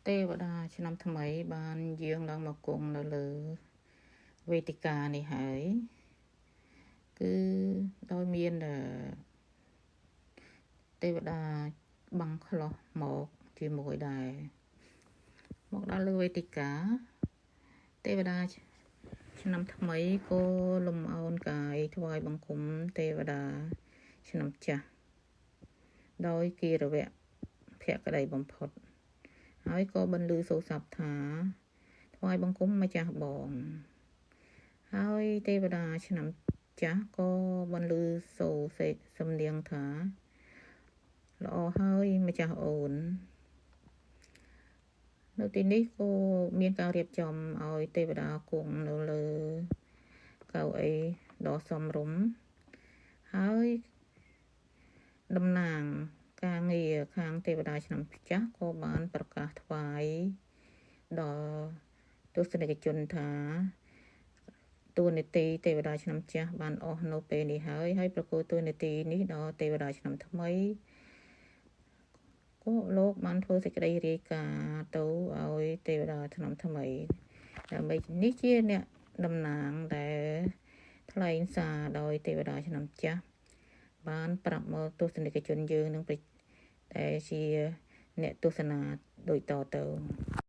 ទេវតាឆ្នាំថ្មីបានយាងឡើងមកគង់នៅលើវេទិកានេះហើយគឺដោយមានអឺទេវតាបាំងខ្លោះមកជាមួយដែរមកដល់លើវេទិកាទេវតាឆ្នាំថ្មីក៏លំអោនកាយថ្វាយបង្គំទេវតាឆ្នាំចាស់ដោយគិរវៈភក្តីបំផុត ហើយក៏បន្លឺសូរស័ព្ទថាថ្វាយបង្គំម្ចាស់បង ហើយទេវតាឆ្នាំចាស់ក៏បន្លឺសូរសេសំនៀងថាល្អហើយម្ចាស់អូន នៅទីនេះក៏មានការរៀបចំឲ្យទេវតាគង់នៅលើកៅអីដ៏សមរម្យហើយតំណាងការងារខាងទេវតាឆ្នាំចាស់ក៏បានប្រកាសថ្វាយដល់ទស្សនិកជនថាតួនាទីទេវតាឆ្នាំចាស់បានអស់នៅពេលនេះហើយហើយប្រគល់តួនាទីនេះដល់ទេវតាឆ្នាំថ្មីក៏លោកបានធ្វើសេចក្តីរាយការណ៍ទៅឲ្យទេវតាឆ្នាំថ្មីដើម្បីនេះជាអ្នកតំណាងដែលថ្លែងសារដោយទេវតាឆ្នាំចាស់បានប្រាប់មកទស្សនិកជនយើងនឹងដែលជាអ្នកទស្សនាដូចតទៅ។